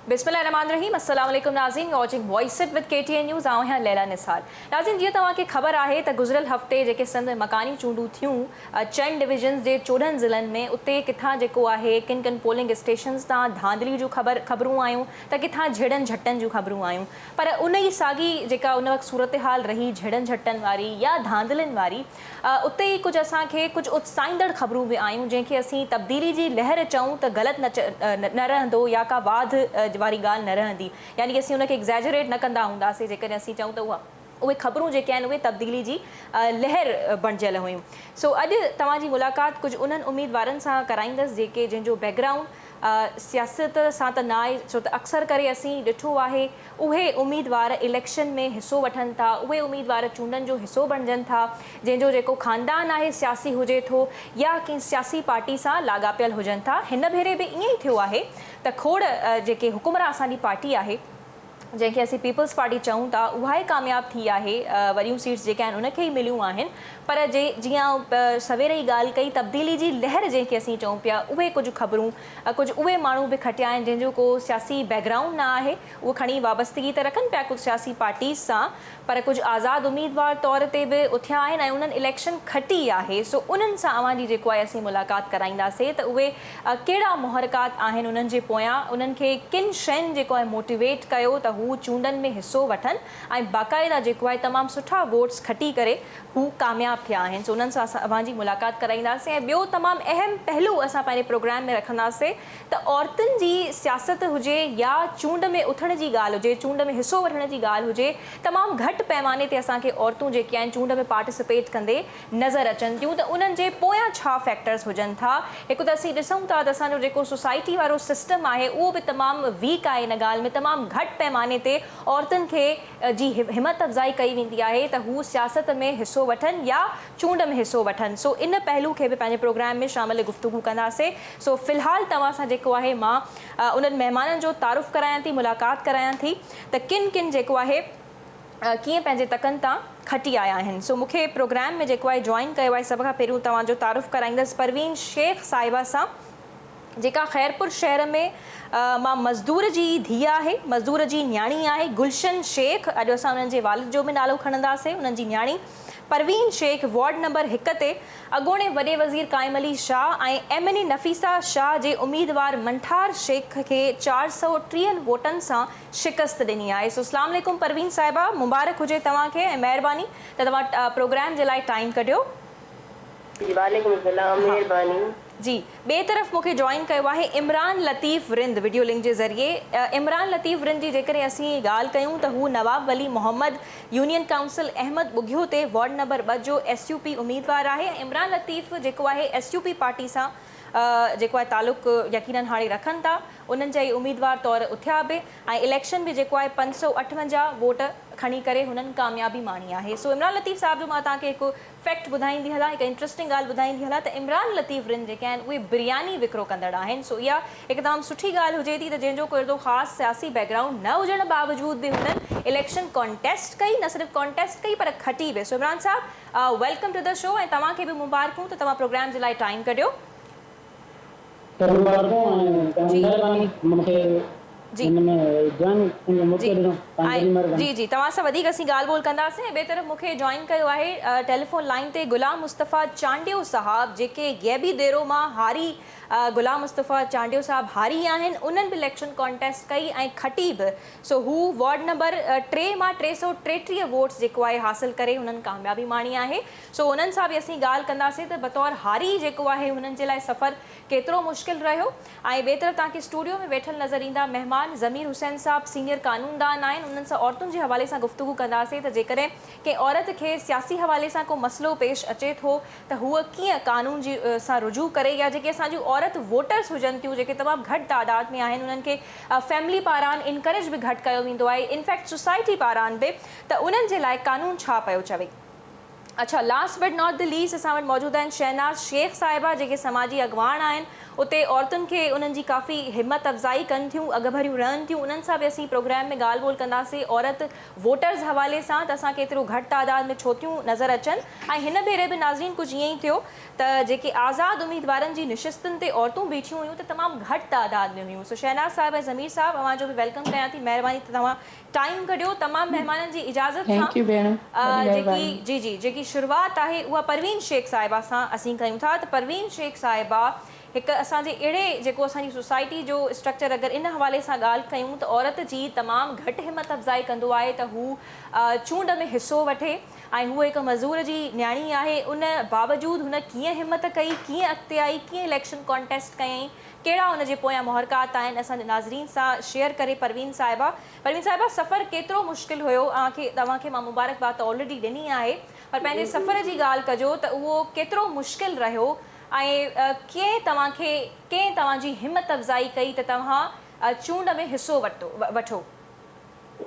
بسم الله الرحمٰن الرحيم السلام عليڪم ناظرين watching voice it with K T N news آئون آهيان ليليٰ نثار ناظرين جيئن توهان کي خبر آهي ته گذريل هفتي جيڪي سنڌ ۾ مڪاني چونڊون ٿيون چئن ڊويزنز جي 14 ضلعن ۾ اتي ڪٿان جيڪو آهي ڪن ڪن پولنگ اسٽيشنز تان ڌانڌلي جون خبر خبرون آيون ته ڪٿان جهيڙن جهٽن جون خبرون آيون پر ان ئي ساڳي جيڪا ان وقت صورتحال رهي جهيڙن جهٽن واري يا ڌانڌلين واري اتي ئي ڪجهه اسان کي ڪجهه اتساهيندڙ خبرون به آيون جنهن کي اسين تبديلي جي لهر چئون ته غلط نه رهندو يا ڪا واڌ واري ڳالهه نه رهندي يعني اسين ان کي Exaggerate نه ڪندا هونداسين جيڪڏهن اسين چئون ته اها اهي خبرون جيڪي آهن اهي تبديلي جي لهر بڻجيل هيون. سو اڄ توهان جي ملاقات ڪجهه انهن اميدوارن سان ڪرائيندس جيڪي جنهن جو بيڪ گرائونڊ سياست سان ته نه آهي ڇو ته اڪثر ڪري اسين ڏٺو آهي اهي اميدوار اليڪشن ۾ حصو وٺن ٿا، اهي اميدوار چونڊن جو حصو بڻجن ٿا، جنهن جو جيڪو خاندان آهي سياسي هجي ٿو يا ڪنهن سياسي پارٽي سان لاڳاپيل هجن ٿا، هن ڀيري به ائين ئي ٿيو آهي ته کوڙ جيڪي حڪمران اسان جي پارٽي آهي جنهن کي اسين پيپلز پارٽي چئون ٿا اها ئي ڪامياب ٿي آهي، وڏيون سيٽس جيڪي آهن ان کي ئي مليون آهن پر جي جيئن آئون سوير ئي ڳالهه ڪئي تبديلي جي لهر جنهن کي اسين چئون پيا اهي ڪجهه خبرون ڪجهه اهي ماڻهو به کٽيا آهن جنهن جو ڪو سياسي بيڪ گرائونڊ نه آهي، اهي کڻي وابستگي ته رکن پيا ڪجهه سياسي پارٽيز سان پر ڪجهه آزاد اميدوار طور تي به اٿيا آهن ۽ انهن اليڪشن کٽي آهي سو انهن سان اوهان جي جيڪو آهي اسين ملاقات ڪرائينداسي ته اهي ڪهڙا محرڪات آهن انهن جي پويان انهن کي ڪن شين جيڪو آهي موٽيويٽ ڪيو ته هو چونڊن ۾ حصو وٺن ۽ باقاعده جيڪو آهي تمام سٺا ووٽس کٽي ڪري هو ڪامياب ٿيا آهن سو انهن سان اسان اوهان جي ملاقات ڪرائينداسين ۽ ٻيو تمام اهم پهلو اسان پنهنجي پروگرام ۾ رکنداسين ته عورتن جي سياست هجي يا چونڊ ۾ اٿڻ جي ڳالهه هجي چونڊ ۾ حصو وٺڻ جي ڳالهه هجي تمام گهٽ پيماني تي اسان کي عورتون جيڪي آهن چونڊ ۾ پارٽيسپيٽ ڪندي نظر اچن ٿيون ته انهن جي پويان ڇا فيڪٽرز هجن ٿا هڪ ته اسين ڏسون ٿا ته اسان جو جيڪو سوسائٽي وارو سسٽم آهي اهو به تمام ويڪ آهي ان ڳالهه ۾ تمام گهٽ پيماني تي عورتن کي جي همت افزائي ڪئي ويندي آهي ته هو سياست ۾ حصو وٺن يا چونڊ ۾ حصو وٺن سو ان پهلو کي به پنهنجي پروگرام ۾ شامل گفتگو ڪنداسي سو في الحال توهان سان جيڪو آهي مان انهن مهمانن جو تعارف ڪرايان ٿي ملاقات ڪرايان ٿي ته ڪن ڪن جيڪو آهي ڪيئن پنهنجي تڪن تان کٽي آيا آهن سو مون کي پروگرام ۾ جيڪو آهي جوائن ڪيو آهي سڀ کان پهريون توهان جو تعارف ڪرائيندس پروين شيخ صاحبه سان جيڪا خيرپور شهر ۾ مان مزدور جي ڌيء آهي، مزدور جي نياڻي آهي، گلشن شيخ، اڄ اسان انهن جي والد جو به نالو کڻنداسين، انهن جي نياڻي پروين شيخ وارڊ نمبر 1 تي اڳوڻي وڏي وزير Qaim Ali Shah ۽ M N A Nafisa Shah جي اميدوار منٺار شيخ کي 430 ووٽن سان شڪست ڏني آهي. سو اسلام عليڪم پروين صاحبه، مبارڪ هجي توهان کي ۽ مهرباني ته توهان پروگرام جي لاء ٽائيم ڪڍيو. جي وعليڪم السلام مهرباني. جي ٻئي طرف مون کي جوائن ڪيو آهي عمران لطيف رند وڊيو لنڪ جي ذريعي عمران لطيف رند جي جيڪڏهن اسين ڳالهه ڪيون ته هو نواب ولي محمد يونين ڪائونسل احمد ٻگهيو تي وارڊ نمبر 2 جو ايس يو پي اميدوار آهي ۽ عمران لطيف جيڪو آهي ايس يو پي پارٽي سان جيڪو آهي تعلق يقينن هاڻي رکن ٿا انهن جا ئي اميدوار طور اٿيا به ۽ اليڪشن به جيڪو آهي 558 ووٽ کڻي ڪري هنن ڪاميابي ماڻي آهي سو عمران لطيف صاحب جو مان توهان کي هڪ فيڪٽ ٻڌائيندي هلان، هڪ انٽريسٽنگ ڳالهه ٻڌائيندي هلان ته عمران لطيف رند جيڪي آهن اهي برياني وڪرو ڪندڙ آهن سو اها هڪ تمام سٺي ڳالهه هجي ٿي ته جنهن جو ڪو اهڙو خاص سياسي بيڪ گرائونڊ نه هجڻ باوجود به هنن اليڪشن ڪانٽيسٽ ڪئي نه صرف ڪانٽيسٽ ڪئي پر کٽي به سو عمران صاحب welcome two the show ۽ توهان کي به مبارڪون ته توهان پروگرام جي لاء ٽائيم ڪڍيو. سر مبارڪون ۽ توهان جي مهرباني مون کي هن ۾ جوائن ٿيڻ جو موقعو ڏنو توهان جي وڏي مهرباني. جي جي توهان سان وڌيڪ اسين ڳالهه ٻولهه ڪنداسين ۽ ٻئي طرف مون کي جوائن ڪيو آهي ٽيليفون لائين تي غلام مصطفيٰ چانڊيو صاحب جيڪي غيبي ديرو مان هاري غلام مصطفيٰ چانڊيو صاحب هاري آهن انهن به اليڪشن ڪانٽيسٽ ڪئي ۽ کٽي به سو هو وارڊ نمبر 3 مان 333 ووٽس جيڪو آهي حاصل ڪري هنن ڪاميابي ماڻي آهي سو انهن سان به اسين ڳالهه ڪنداسين ته بطور هاري جيڪو آهي هنن جي لاء سفر ڪيترو مشڪل رهيو ۽ ٻئي طرف توهان کي اسٽوڊيو ۾ ويٺل نظر ايندا مهمان ضمير حسين صاحب سينيئر قانوندان آهن انهن سان عورتن جي حوالي سان گفتگو ڪنداسين ته جيڪڏهن ڪنهن عورت کي سياسي حوالي سان ڪو مسئلو پيش اچي ٿو ته هوء ڪيئن قانون جي سان رجوع ڪري يا جيڪي اسان جون عورت ووٽرز هجن ٿيون جيڪي تمام گهٽ تعداد ۾ آهن انهن کي فيملي پاران انڪريج به گهٽ ڪيو ويندو آهي انفيڪٽ سوسائٽي پاران به ته انهن جي لاء قانون ڇا پيو چوي. اڇا last but not the least اسان وٽ موجود آهن شهناز شيخ صاحبه جيڪي سماجي اڳواڻ آهن اتي عورتن کي انهن جي ڪافي همت افزائي ڪن ٿيون اڳڀريون رهن ٿيون انهن سان به اسين پروگرام ۾ ڳالهه ٻولهه ڪنداسين عورت ووٽرز حوالي سان ته اسان کي ايترو گهٽ تعداد ۾ ڇو ٿيون نظر اچن ۽ هن ڀيري به ناظرين ڪجهه ائين ئي ٿيو ته جيڪي آزاد اميدوارن جي نشستن تي عورتون بيٺيون هيون ته تمام گهٽ تعداد ۾ هيون سو شهناز صاحب ۽ ضمير صاحب اوهان جو به welcome ڪيان ٿي مهرباني ته توهان ٽائيم ڪڍيو تمام مهمانن جي اجازت سان thank you ڀيڻ وڏي جيڪي مهرباني. جي جي جيڪي شروعات آهي اها پروين شيخ صاحبه سان اسين ڪيون ٿا ته پروين شيخ صاحبه هڪ اسان جي اهڙي جيڪو اسان جي سوسائٽي جو اسٽرڪچر اگر ان حوالي سان ڳالهه ڪيون ته عورت جي تمام گهٽ همت افزائي ڪندو آهي ته هو چونڊ ۾ حصو وٺي ۽ هوء هڪ مزور جي نياڻي آهي ان باوجود هن ڪيئن همت ڪئي ڪيئن اڳتي آئي ڪيئن اليڪشن ڪانٽيسٽ ڪيائين ڪهڙا ان جي پويان محرڪات آهن اسان جي ناظرين سان شيئر ڪري پروين صاحبه پروين صاحبه سفر ڪيترو مشڪل هيو اوهان کي توهان کي مان مبارڪباد ته آلريڊي ڏني آهي پر پنهنجي سفر جي ڳالهه ڪجو ته اهو ڪيترو مشڪل رهيو ۽ ڪئين توهان کي ڪئين توهان جي همت افزائي ڪئي ته توهان چونڊ ۾ حصو ورتو وٺو.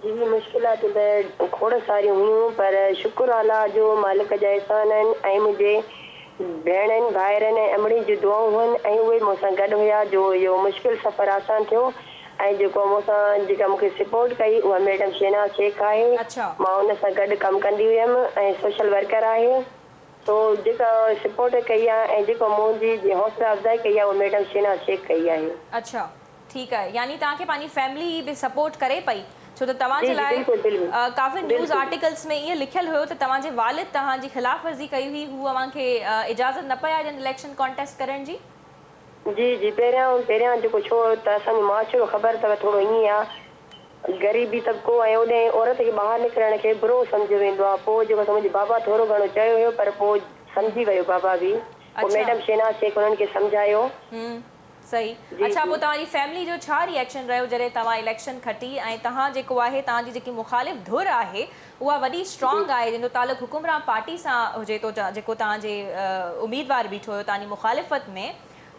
جي مشڪلاتون ته کوڙ ساريون هيون پر شڪر الله جو مالڪ جا احسان آهن ۽ منهنجي ڀيڻن، ڀائرن ۽ امڙين جون دعائون هئن ۽ اهي مون سان گڏ هيا جو اهو مشڪل سفر آسان ٿيو ۽ جيڪو مون سان جيڪا مون کي سپورٽ ڪئي اها ميڊم شهناز شيخ آهي مان ان سان گڏ ڪم ڪندي هيم ۽ سوشل ورڪر آهي سو جيڪا سپورٽ ڪئي آهي ۽ جيڪو منهنجي حوصله افزائي ڪئي آهي اها ميڊم شهناز شيخ ڪئي آهي. اڇا. ٺيڪ آهي يعني توهان کي پنهنجي فيملي به سپورٽ ڪري پئي ڇو ته توهان جي جي جي لاء بلڪل بلڪل ڪافي نيوز بلڪل. آرٽيڪلس ۾ ائين لکيل هيو ته توهان جي والد توهان جي خلاف ورزي ڪئي هئي هو اوهان کي اجازت نه پيا ڏين اليڪشن ڪانٽيسٽ ڪرڻ جي. جي جي پهريان پهريان جيڪو ڇو ته اسان جو معاشرو خبر اٿو ٿورو ائين آ غريبي طبقو ۽ اوڏي عورت کي ٻاهر نڪرڻ کي برو سمجهيو ويندو آ پوء جيڪو سو منهنجي بابا ٿورو گهڻو چيو هيو پر پوء سمجهي ويو بابا به پوء ميڊم شهناز شيخ انهن کي سمجهايو. صحيح جي اڇا جي. پوء توهان جي فيملي جو ڇا ري ايڪشن رهيو جڏهن توهان اليڪشن کٽي ۽ توهان جيڪو آهي توهان جي جيڪي مخالف ڌر آهي اها وڏي جي اسٽرانگ آهي جنهن جو تعلق حڪمران پارٽي سان هجي ٿو جيڪو توهان جي اميدوار بيٺو هيو توهان جي مخالفت ۾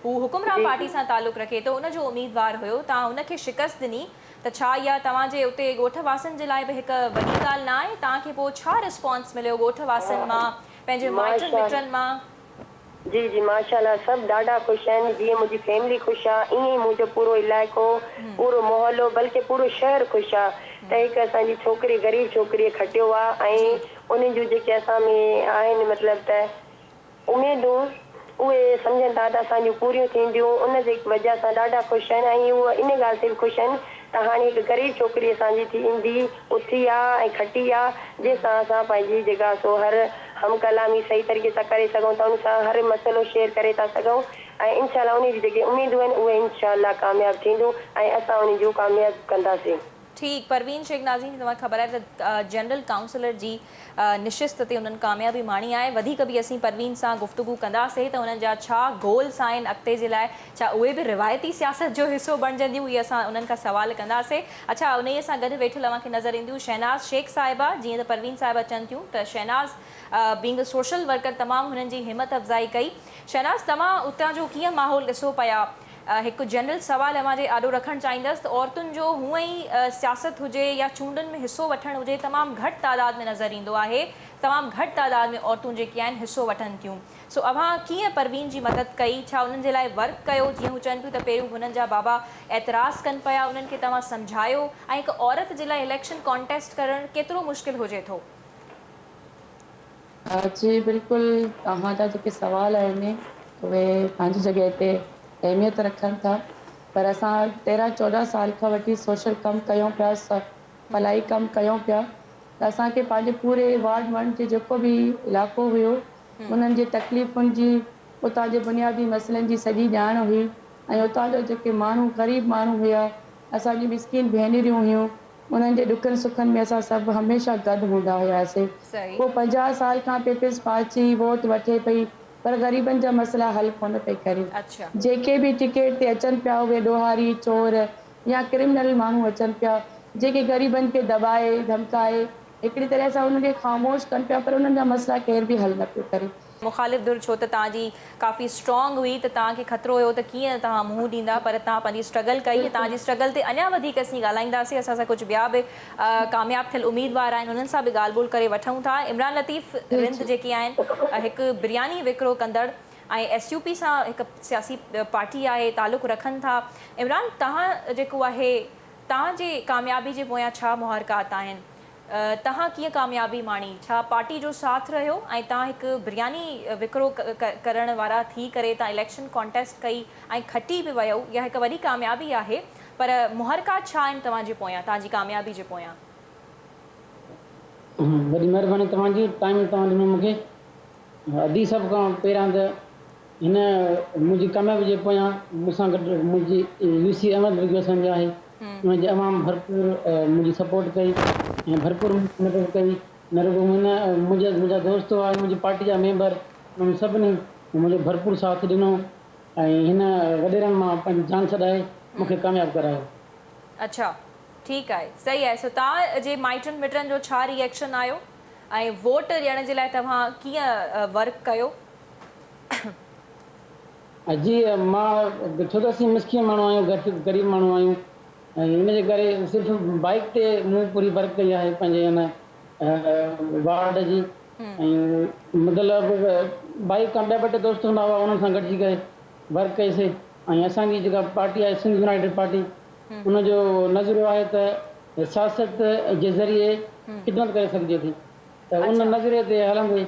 هو حڪمران جي پارٽي جي. سان تعلق رکي ٿو ان جو اميدوار هيو توهان ان کي شڪست ڏني ته ڇا اها توهان جي اتي ڳوٺ واسين جي لاء به هڪ وڏي ڳالهه نه آهي توهان کي پوء ڇا رسپانس مليو ڳوٺ واسين مان پنهنجي مائٽن ماشاء مٽن مان. جي جي ماشاءالله سڀ ڏاڍا خوش آهن جيئن منهنجي فيملي خوش آ ائين ئي منهنجو پورو علائقو پورو محلو بلڪه پورو شهر خوش آ ته هڪ اسان جي ڇوڪري غريب ڇوڪريء کٽيو آ ۽ انهن جون جيڪي اسان ۾ آهن مطلب ته اميدون اهي سمجهن ٿا ته اسان جون پوريون ٿينديون ان جي وجه سان ڏاڍا خوش آهن ۽ اهو ان ڳالهه تي به خوش آهن ته هاڻي هڪ غريب ڇوڪري اسان جي ٿي ايندي اٿي آ ۽ کٽي آ جنهن سان اسان پنهنجي جيڪا سو هر هم ڪلامي صحيح طريقي سان ڪري سگهون ٿا ان سان هر مسئلو شيئر ڪري ٿا سگهون ۽ انشاء الله انهي جون جيڪي اميدون آهن اهي انشاء الله ڪامياب ٿينديون ۽ اسان انهن جون ڪامياب ڪنداسين. ٺيڪ پروين شيخ ناظرين جي توهان کي خبر آهي ته جنرل ڪائونسلر جي نشست تي انهن ڪاميابي ماڻي آهي وڌيڪ به اسين پروين سان گفتگو ڪنداسين ته انهن جا ڇا گولس آهن اڳتي جي لاء ڇا اهي به روايتي سياست جو حصو بڻجنديون اهي اسان انهن کان سوال ڪنداسين اڇا انهيء سان گڏ ويٺل اوهان کي نظر اينديون شهناز شيخ صاحبه جيئن ته پروين صاحبه اچن ٿيون ته Shahnaz being a social worker تمام هنن جي همت افزائي ڪئي شهناز توهان اتان جو ڪيئن ماحول ڏسو پيا هڪ جنرل سوال اوهان جي آڏو رکڻ چاهيندس ته عورتن جو هونئن ئي سياست هجي يا چونڊن ۾ حصو وٺڻ هجي تمام گهٽ تعداد ۾ نظر ايندو آهي تمام گهٽ تعداد ۾ عورتون جيڪي آهن حصو وٺن ٿيون سو اوهان ڪيئن پروين جي مدد ڪئي؟ ڇا انهن جي لاء ورڪ ڪيو؟ جيئن هو چون پيون ته پهريون هنن جا بابا اعتراض ڪن پيا انهن کي توهان سمجهايو ۽ هڪ عورت جي لاء اليڪشن ڪانٽيسٽ ڪرڻ ڪيترو مشڪل هجي ٿو؟ جي بلڪل توهان جا جيڪي سوال آهن اهي پنهنجي جڳهه تي اهميت رکن ٿا پر اسان تيرهن چوڏهن سال کان وٺي سوشل ڪم ڪيون پيا فلاحي ڪم ڪيون پيا ته اسان کي پنهنجي پوري وارڊ ون جي جيڪو به علائقو هيو انهن جي تڪليفن جي، اتان جي بنيادي مسئلن جي سڄي ڄاڻ هئي ۽ اتان جا جيڪي ماڻهو غريب ماڻهو هيا، اسان جون مسڪين ڀينريون هيون، انهن جي ڏکن سکن ۾ اسان سڀ هميشه گڏ هوندا هياسي. پوء 50 سال کان پيپلز پارٽي ووٽ وٺي پئي پر غريبن جا مسئلا حل ڪونه پئي ڪري. جيڪي به ٽڪيٽ تي اچن پيا اهي ڏوهاري، چور يا ڪرمنل ماڻهو اچن پيا، جيڪي غريبن کي دٻائي، ڌمڪائي هڪڙي طرح سان انهن کي خاموش ڪن پيا پر انهن جا مسئلا ڪير به حل نه پيو ڪري. مخالف ڌر ڇو ته توهان جي ڪافي اسٽرانگ هئي ته توهان کي خطرو هيو ته ڪيئن توهان منهن ڏيندا پر توهان پنهنجي اسٽرگل ڪئي ۽ توهان جي اسٽرگل تي اڃا وڌيڪ اسين ڳالهائينداسين اسان سان ڪجهه ٻيا به ڪامياب ٿيل اميدوار آهن انهن سان به ڳالهه ٻولهه ڪري وٺون ٿا عمران لطيف رند جيڪي آهن هڪ برياني وڪرو ڪندڙ ۽ ايس يو پي سان هڪ سياسي پارٽي آهي تعلق رکن ٿا عمران توهان جيڪو آهي توهان جي ڪاميابي جي پويان ڇا محرڪات آهن توهان ڪيئن ڪاميابي ماڻي؟ ڇا پارٽي جو ساٿ رهيو ۽ توهان هڪ برياني وڪرو ڪرڻ وارا ٿي ڪري توهان اليڪشن ڪانٽيسٽ ڪئي ۽ کٽي به ويو اها هڪ وڏي ڪاميابي آهي پر محرڪات ڇا آهن توهان جي پويان توهان جي ڪاميابي جي پويان؟ وڏي مهرباني توهان جي ٽائيم توهان ڏنو مون کي ادي سڀ کان پهريان ته هن منهنجي ڪاميابي جي پويان مون سان گڏ منهنجي يو سي احمد وگيو سان به آهي ان جي عوام ڀرپور منهنجي سپورٽ ڪئي ۽ ڀرپور منهنجي مدد ڪئي نه رڳو هن منهنجا منهنجا دوست هئا ۽ منهنجي پارٽي جا ميمبر انهن سڀني منهنجو ڀرپور ساٿ ڏنو ۽ هن وڏيرن مان پنهنجي جان ڇڏائي مون کي ڪامياب ڪرايو. اڇا ٺيڪ آهي صحيح آهي سو توهان جي مائٽن مٽن جو ڇا ري ايڪشن آيو ۽ ووٽ ڏيڻ جي لاء توهان ڪيئن ورڪ ڪيو؟ جي مان ڇو ته اسين مسڪين ماڻهو آهيون غريب ماڻهو آهيون ۽ ان جي ڪري صرف بائيڪ تي مون پوري ورڪ ڪئي آهي پنهنجي ان وارڊ جي ۽ مطلب بائيڪ کان ٻيا ٻه ٽي دوست هوندا هئا انهن سان گڏجي ڪري ورڪ ڪئي سي ۽ اسان جي جيڪا پارٽي آهي سنڌ يونائيٽيڊ پارٽي ان جو نظريو آهي ته سياست جي ذريعي خدمت ڪري سگهجي ٿي ته ان نظريي تي هلندي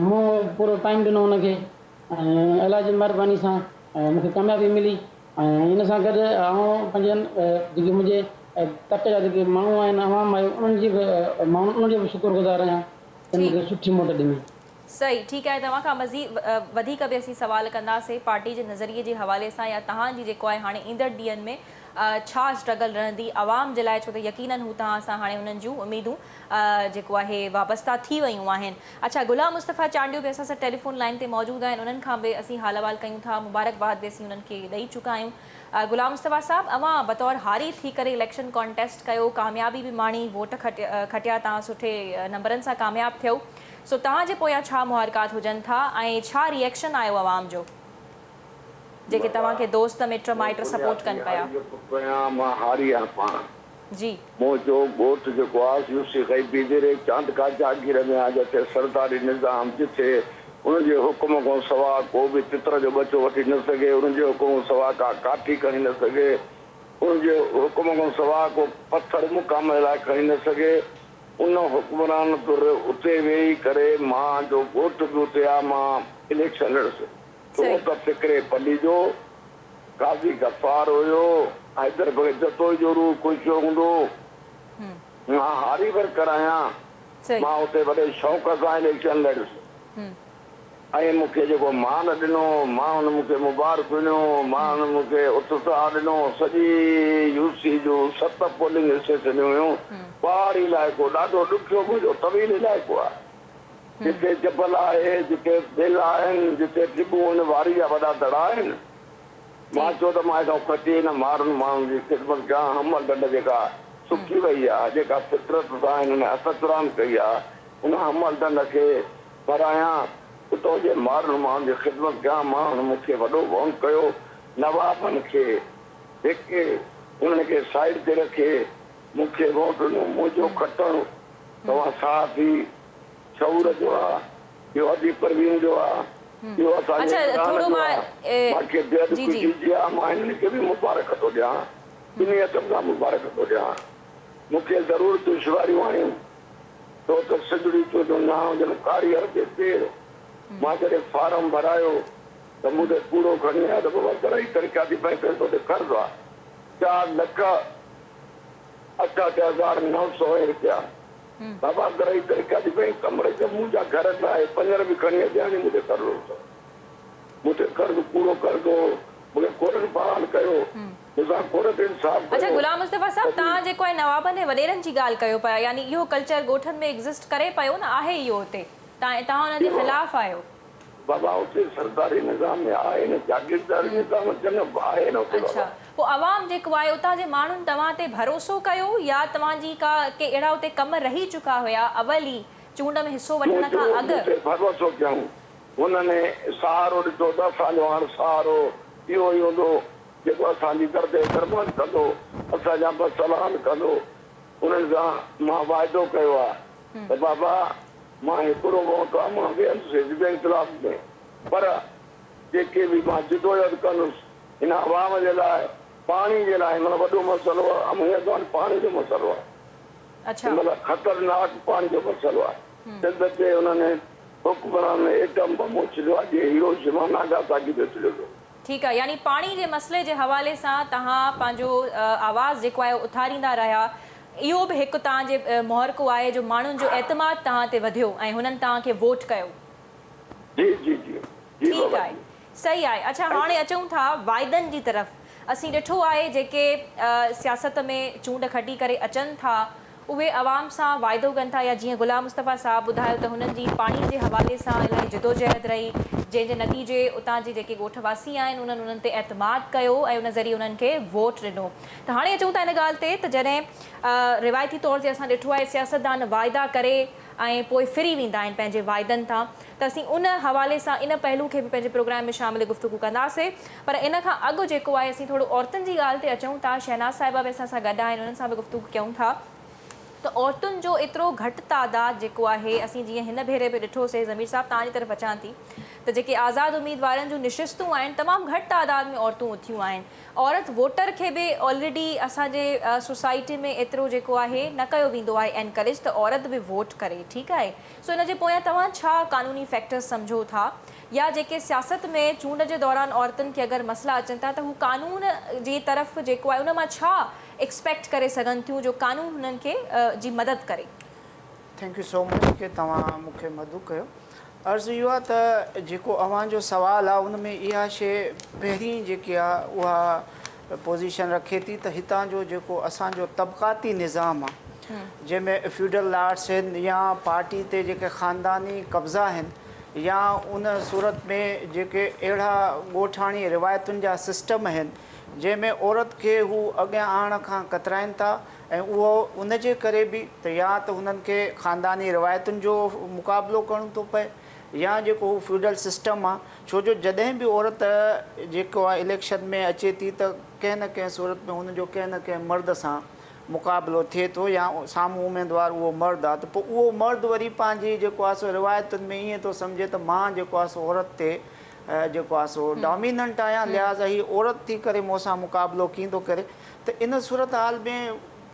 مون پورو ٽائيم ڏنو ان کي ۽ الله جي مھرباني سان مون کي ڪاميابي ملي ۽ ان سان گڏ آئون پنھنجن جيڪي منھنجي تڪ جا جيڪي ماڻھو آھن عوام آھي انھن جي به مان انھن جو به شڪر گذار آھيان ته مون کي سٺي موٽ ڏني. صحيح ٺيڪ آهي توهان کان مزيد وڌيڪ به اسين سوال ڪنداسين پارٽي جي نظريي جي حوالي سان يا توهان جي جيڪو آهي هاڻي ايندڙ ڏينهن ۾ ڇا اسٽرگل رهندي عوام جي لاء ڇو ته يقينن هو توهان سان هاڻي انهن جون اميدون جيڪو آهي وابسته ٿي ويون آهن. اڇا غلام مصطفيٰ چانڊيو به اسان سان ٽيليفون لائين تي موجود آهن انهن کان به اسين حال احوال ڪيون ٿا مبارڪباد به اسين انهن کي ڏئي چڪا آهيون. غلام مصطفيٰ صاحب اوهان بطور هاري ٿي ڪري اليڪشن ڪانٽيسٽ ڪيو ڪاميابي به ماڻي ووٽ کٽيا توهان سٺي نمبرن سان ڪامياب ٿيو سو توهان جي پويان ڇا محرڪات هجن ٿا ۽ ڇا ريئيڪشن آيو عوام جو جيڪي بابا توهان کي دوست مٽ مون مائٽ سپورٽ بنيادي ڪن پيا. هاري جو پٽ آهيان مان هاري آهيان پاڻ. جي. منهنجو ڳوٺ جيڪو آ يوسي غيبي ديري چاندڪا جاگير ۾ آ جتي سرداري نظام جتي ان جي حڪم کان سوا ڪو به تتر جو ٻچو وٺي نه سگهي ان جي حڪم کان سوا ڪا ڪاٺي کڻي نه سگهي ان جي حڪم کان سوا ڪو پٿر مقام لاء کڻي نه سگهي ان حڪمران ڌر اتي ويهي ڪري مان جو ڳوٺ به اتي آ مان اليڪشن لڙس ڇو ته فڪري پلي جو قاضي غفار هيو، حيدر بخش جتوئي جو روح خوش هوندو. مان هاري ورڪر آهيان. مان اتي وڏي شوق سان اليڪشن لڙيس ۽ مون کي جيڪو مان ڏنو، ماڻهن مون کي مبارڪون ڏنيون، ماڻهن مون کي اتساهه ڏنو. سڄي يو سي جون ست پولنگ اسٽيشنون هيون. پهاڙي علائقو ڏاڍو ڏکيو منهنجو طويل علائقو آهي. جتي جبل آهي، جتي ٻيلا آهن، جتي ڊٻون آهن، واري جا وڏا دڙا آهن. مان چيو ته مان هتان کٽي هن مارن ماڻهن جي خدمت ڪيان. حمل ڍنڍ جيڪا سڪي وئي آهي، جيڪا فطرت سان هنن هٿ چراند ڪئي آهي، ان حمل ڍنڍ کي ڀرايان، اتان جي مارن ماڻهن جي خدمت ڪيان. ماڻهن مون کي وڏو وونٽ ڪيو. نوابن کي ڌڪي، انهن کي سائيڊ تي رکي مون کي وونٽ ڏنو. منهنجو کٽڻ توهان صحافي شعور جو آ، اهو ادي پروين جو آ، اهو اسان جي اڇا عمران ٿورو جو مان آ، مان کي بيحد جي جي خوشي ٿي آ، مان هنن کي به مبارڪ ٿو ڏيان، ٻنهي هٿن سان مبارڪ ٿو ڏيان. مون کي ضرور دشواريون آيون، ڇو ته سنڌڙي تنهنجو نانء ڄڻ ڪاريهر جي پير. مان جڏهن فارم ڀرايو ته مون تي ڪوڙو کڻي آيا ته بابا زرعي ترقياتي بئنڪ ۾ تو تي قرض آ چار لک 68,900 رپيا. بابا زرعي ترقياتي بئنڪ ڪمري تي منهنجا گهر ٺاهي پڃر به کڻي اچي هاڻي مون تي قرض اٿو. مون تي قرض ڪوڙو قرض هو. مون کي ڪورٽ بحال ڪيو. مون سان ڪورٽ انصاف اڇا ڪيو. غلام مصطفيٰ صاحب تڏهن. توهان جيڪو آهي نوابن ۽ وڏيرن جي ڳالهه ڪيو پيا يعني اهو ڪلچر ڳوٺن ۾ ايگزسٽ ڪري پيو نه آهي اهو اتي توهان انهن جي خلاف آهيو. بابا اتي سرداري نظام ۾ آهي نه جاگيرداري نظام چڱ به آهي نه اتي اڇا بابا. پوء عوام جيڪو آهي اتان جي ماڻهن توهان تي ڀروسو ڪيو يا توهان جي ڪا ڪي اهڙا اتي ڪم رهي چڪا هيا اول ئي چونڊ ۾ حصو وٺڻ منهنجو کان اڳ؟ مون تي ڀروسو ڪيائون. هنن سهارو ڏٺو ته اسان جو هاڻ سهارو اهو ئي هوندو جيڪو اسان جي درد درمان ڪندو، اسان جا مسئلا حل ڪندو. انهن سان مان واعدو ڪيو آهي ته بابا مان هڪڙو ووٽ آ، مان ويهندس حزب اختلاف ۾، پر جيڪي به مان جدوجهد ڪندس هن عوام جي لاء، پاڻي جي لاء. هن مهل وڏو مسئلو آهي پاڻي جو مسئلو آهي. هن مهل خطرناڪ پاڻي جو مسئلو آهي. سنڌ تي انهن حڪمرانن ايٽم بم اڇليو آهي، جيئن هيروشيما ناگاساڪي تي اڇليو ويو. ٺيڪ آهي، يعني پاڻي جي مسئلي جي حوالي سان توهان پنهنجو آواز جيڪو آهي اٿاريندا رهيا، اهو به هڪ توهان جي محرڪو آهي جو ماڻهن جو اعتماد توهان تي وڌيو ۽ هنن توهان کي ووٽ ڪيو. جي جي جي جي ٺيڪ بابا آهي، جي. صحيح آهي. اڇا هاڻي اچون ٿا واعدن جي طرف. اسين ڏٺو آهي جيڪي سياست ۾ چونڊ کٽي ڪري اچن ٿا اهي عوام سان واعدو ڪن ٿا يا جيئن غلام مصطفيٰ صاحب ٻڌايو ته هنن جي پاڻي جي حوالي سان الاهي جدوجهد رهي جنهن جي نتيجي اتان جي جيڪي ڳوٺ واسي آهن انهن انهن تي اعتماد ڪيو ۽ ان ذريعي انهن کي ووٽ ڏنو ته هاڻي اچون ٿا ان ڳالهه تي ته جڏهن روايتي طور تي اسان ڏٺو آهي سياستدان واعدا ڪري ۽ پوء ڦري ويندا آهن پنهنجي واعدن تان ته اسين ان حوالي سان ان پهلو کي به پنهنجي پروگرام ۾ شامل گفتگو ڪنداسي پر ان کان اڳ جيڪو آهي اسين ٿورو عورتن جي ڳالهه تي اچون ٿا. شهناز صاحبه به اسان سان گڏ آهن انهن سان به گفتگو ڪيون ٿا ته عورتن جو ايترو گهٽ تعداد جيڪو آهي اسين جيئن هن ڀيري به ڏٺو سي ضمير صاحب توهان جي طرف اچان ٿي ته جيڪي آزاد اميدوارن جون نشستون آهن تمام گهٽ تعداد ۾ عورتون اٿيون آهن عورت ووٽر کي به آلريڊي اسان جي سوسائٽي ۾ ايترو جيڪو آهي نه ڪيو ويندو آهي انڪريج ته عورت به ووٽ ڪري ٺيڪ آهي سو ان جي پويان توهان ڇا قانوني فيڪٽرز سمجهو ٿا يا جيڪي سياست ۾ چونڊ جي دوران عورتن کي اگر مسئلا اچن ٿا ته هو قانون جي طرف جيڪو آهي ان مان ڇا ايڪسپيڪٽ ڪري سگهن ٿيون جو قانون هنن کي جي مدد ڪري. Thank you سو مچ ڪي توهان مون کي مدعو ڪيو. عرض اهو آهي ته جيڪو اوهان جو سوال آهي ان ۾ اها شيء پهرين جيڪي آهي اها پوزيشن رکي ٿي ته هتان جو جيڪو اسان جو طبقاتي نظام آهي جنهن ۾ فيوڊل لارڊس آهن يا پارٽي تي جيڪي خانداني قبضا آهن يا ان صورت ۾ جيڪي اهڙا ڳوٺاڻي روايتن جا سسٽم آهن جنهن ۾ عورت کي هو اڳيان آڻڻ کان ڪترائن ٿا ۽ اهو ان جي ڪري به ته يا ته هنن کي خانداني روايتن جو مقابلو ڪرڻو ٿو پئي يا جيڪو هو فيوڊل سسٽم آ ڇو جو جڏهن به عورت جيڪو آ اليڪشن ۾ اچي ٿي ته ڪنهن نه ڪنهن صورت ۾ هن جو ڪنهن نه ڪنهن مرد سان مقابلو ٿئي ٿو يا سامهون اميدوار اهو مرد آ ته پوء اهو مرد وري پنهنجي جيڪو آ سو روايتن ۾ ائين ٿو سمجهي ته مان جيڪو آ سو عورت تي جيڪو آ سو ڊاميننٽ آهيان لهٰذا هي عورت ٿي ڪري مون سان مقابلو ڪيئن ٿو ڪري ته ان صورتحال ۾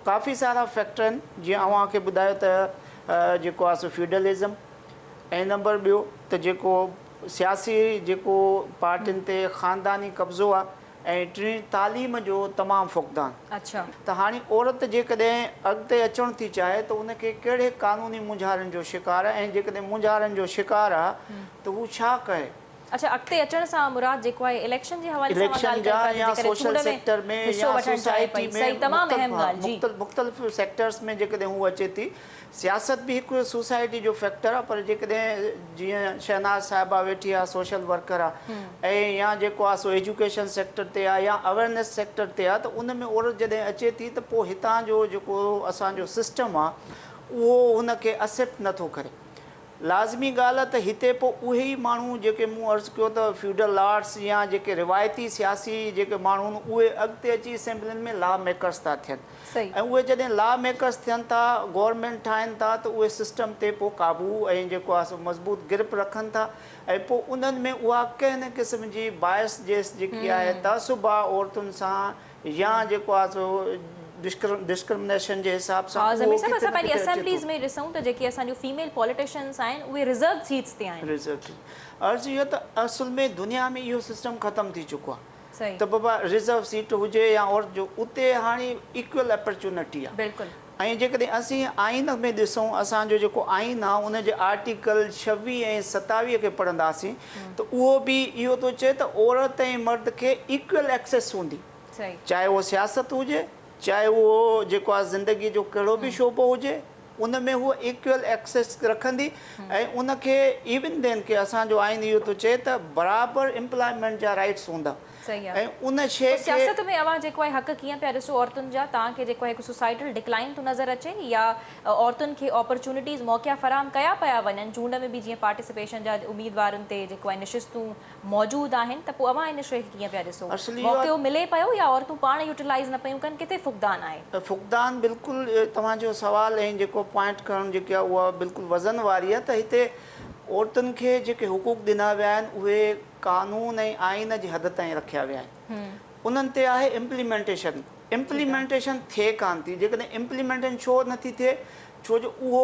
ڪافي سارا فيڪٽر آهن جيئن اوهان کي ٻڌايو ته جيڪو آ سو فيوڊلزم ۽ نمبر ٻيو ته جيڪو سياسي جيڪو پارٽين تي خانداني قبضو آ ۽ ٽين تعليم جو تمام فقدان. ته هاڻي عورت جيڪڏهن اڳتي اچڻ ٿي چاهي ته ان کي ڪهڙي قانوني مونجهارن جو شڪار آهي ۽ جيڪڏهن مونجهارن جو شڪار آ ته هو ڇا ڪري؟ اڇا اڳتي اچڻ سان مراد جيڪو آهي اليڪشن جي حوالي سان اوهان اليڪشن ڳالهه جا ڪريو پيا ته يا جيڪڏهن سوشل چونڊ ۾ سيڪٽر ۾ حصو يا وٺڻ چاهي سوسائٽي پئي ۾ صحيح تمام مختلف اهم ها ڳالهه جي. مختلف سيڪٽرس ۾ جيڪڏهن هو اچي ٿي سياست به هڪ سوسائٽي جو فيڪٽر آ پر جيڪڏهن جيئن شهناز صاحبه ويٺي آ سوشل ورڪر آ ۽ يا جيڪو آ سو ايجوڪيشن سيڪٽر تي آ يا اويرنيس سيڪٽر تي آ ته ان ۾ عورت جڏهن اچي ٿي ته پوء هتان جو جيڪو اسان جو سسٽم آ اهو هن کي اسيپٽ نه ٿو ڪري. لازمي ڳالهه آ ته هتي پوء اهي ئي ماڻهو جيڪي مون عرض ڪيو ته فيوڊل لارڊس يا جيڪي روايتي سياسي جيڪي ماڻهو آهن اهي اڳتي اچي اسيمبلين ۾ لا ميڪرس ٿا ٿين. ۽ اهي جڏهن لا ميڪرس ٿين ٿا، گورنمينٽ ٺاهين ٿا ته اهي سسٽم تي پوء قابو ۽ جيڪو آهي سو مضبوط گرپ رکن ٿا ۽ پوء انهن ۾ اها ڪنهن نه قسم جي باعث جيس جيڪي آهي تعصب آهي عورتن سان يا جيڪو آهي سو ڊسڪرمنيشن جي حساب سان ها اهو ضمير صاحب ڪٿي اسان نه پنهنجي ڪٿي اچي ٿو. اسيمبليز ۾ ڏسون ته جيڪي اسان جون فيميل پوليٽيشنس آهن اهي رزرو سيٽس تي آهن. رزرو سيٽس عرض اهو ته اصل ۾ دنيا ۾ اهو سسٽم ختم ٿي چڪو آهي. صحيح. ته بابا رزرو سيٽ هجي يا عورت جو اتي هاڻي ايڪول اپرچونٽي آ. بلڪل. ۽ جيڪڏهن اسين آئين ۾ ڏسون اسان جو جيڪو آئين آ ان جي آرٽيڪل 26 ۽ 27 کي پڙهنداسين ته اهو به اهو ٿو چئي ته عورت ۽ مرد کي ايڪول ايڪسيس هوندي صحيح. چاهي اهو سياست هجي چاهي اهو جيڪو آ زندگي جو ڪهڙو به شعبو هجي ان ۾ هوء ايڪول ايڪسيس رکندي ۽ ان کي ايون دين ڪي اسان جو آئين اهو ٿو چئي ته برابر امپلائمينٽ جا رائيٽس هوندا. ۽ ان شيء پوء کي. سياست ۾ اوهان جيڪو آهي حق ڪيئن پيا ڏسو عورتن جا؟ توهان کي جيڪو آهي هڪ سوسائٽل ڊڪلائن ٿو نظر اچي يا عورتن کي اپرچونٽيز موقعا فراهم ڪيا پيا وڃن چونڊ ۾ به جيئن پارٽيسپيشن جا اميدوارن تي جيڪو آهي نشستون موجود آهن ته پوء اوهان ان شيء کي ڪيئن پيا ڏسو؟ اصل اهو موقعو ملي پيو يا عورتون پاڻ يوٽيلائيز نه پيون ڪن ڪٿي فقدان آهي؟ فقدان بلڪل توهان جو سوال ۽ جيڪو پوائنٽ کڻڻ جيڪي آهي اها بلڪل وزن واري آهي ته هتي عورتن کي جيڪي حقوق ڏنا ويا آهن اهي قانون ۽ آئين جي حد تائين رکيا ويا آهن انهن تي آهي امپليمينٽيشن امپليمينٽيشن ٿئي ڪانه ٿي جيڪڏهن امپليمينٽيشن ڇو نه ٿي ٿئي ڇو جو اهو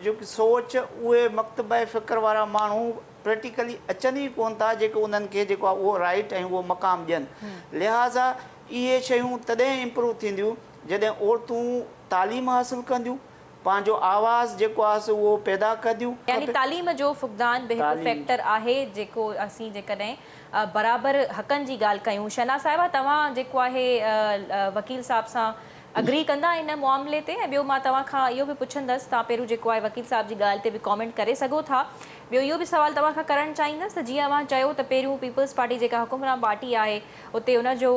جيڪي سوچ اهي مڪتبه فڪر وارا ماڻهو پريڪٽيڪلي اچن ئي ڪونه ٿا جيڪي انهن کي جيڪو آهي اهو رائيٽ ۽ اهو مقام ڏين لهٰذا اهي شيون تڏهن امپروو ٿينديون جڏهن عورتون تعليم حاصل ڪنديون پنهنجو آواز جيڪو آهي سو اهو پيدا ڪنديون. يعني تعليم جو فقدان به هڪ فيڪٽر آهي جيڪو اسين جيڪڏهن برابر حقن جي ڳالهه ڪيون. شهناز صاحبه توهان جيڪو آهي وڪيل صاحب سان اگري ڪندا ان معاملي تي ۽ ٻيو مان توهان کان اهو به پڇندس توهان پهريون جيڪو آهي وڪيل صاحب جي ڳالهه تي به ڪامينٽ ڪري سگهو ٿا ٻيو اهو به سوال توهان کان ڪرڻ چاهيندس ته جيئن اوهان چيو ته پهريون پيپلز پارٽي جيڪا حڪمران پارٽي آهي اتي ان جو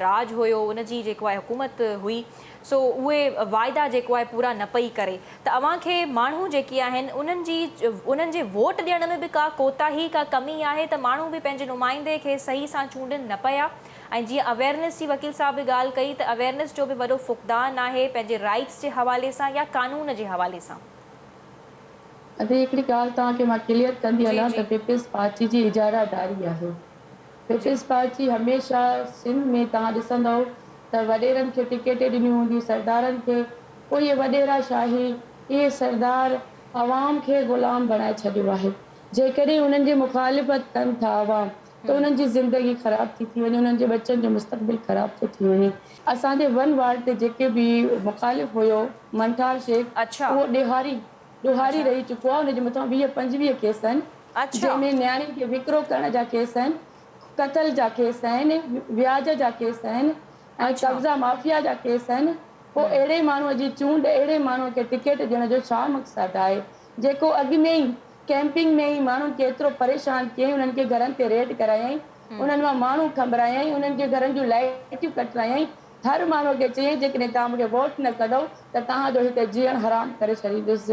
راڄ هيو ان جي جيڪو آهي حڪومت هئي سو اهي واعدا جيڪو آهي پورا نه پئي ڪري ته اوهان کي ماڻهو جيڪي آهن انهن جي انهن جي ووٽ ڏيڻ ۾ به ڪا ڪوتاهي ڪا ڪمي آهي ته ماڻهو به پنهنجي نمائندي کي صحيح سان چونڊن نه پيا ۽ جيئن اويرنيس جي وڪيل صاحب به ڳالهه ڪئي ته اويرنيس جو به وڏو فقدان آهي پنهنجي رائيٽس جي حوالي سان يا قانون جي حوالي سان. ادي هڪڙي ڳالهه توهان کي مان ڪليئر ڪندي جي هلان جي. ته پيپلز پارٽي جي اجاره داري آهي. پيپلز پارٽي هميشه سنڌ ۾ توهان ڏسندؤ ته وڏيرن کي ٽڪيٽين ڏنيون هونديون سردارن کي پوء اهي وڏيرا شاهي اهي سردار عوام کي غلام بڻائي ڇڏيو آهي جيڪڏهن انهن جي مخالفت ڪن ٿا عوام ته انهن جي زندگي خراب ٿي ٿي وڃي انهن جي ٻچن جو مستقبل خراب ٿو ٿي وڃي. اسان جي ون وارڊ تي جيڪي به مخالف هيو منٺار شيخ اهو ڏهاري ڏوهاري رهي چڪو آهي ان جي مٿان 20 25 ڪيس آهن جنهن ۾ نياڻين کي وڪرو ڪرڻ جا ڪيس آهن قتل جا ڪيس آهن وياج جا ڪيس آهن ۽ قبضا مافيا جا ڪيس آهن پوء اهڙي ماڻهو جي چونڊ اهڙي ماڻهو کي ٽڪيٽ ڏيڻ جو ڇا مقصد آهي جيڪو اڳ ۾ ئي ڪيمپنگ ۾ ئي ماڻهن کي ايترو پريشان ڪيائين انهن کي گهرن تي ريڊ ڪرايائين انهن مان ماڻهو کنڀرايائين انهن جي گهرن جون لائيٽيون ڪٽرايائين هر ماڻهوء کي چيائين، جيڪڏهن توهان مون کي ووٽ نه ڪندؤ ته توهان جو هتي جيئڻ حرام ڪري ڇڏيندس.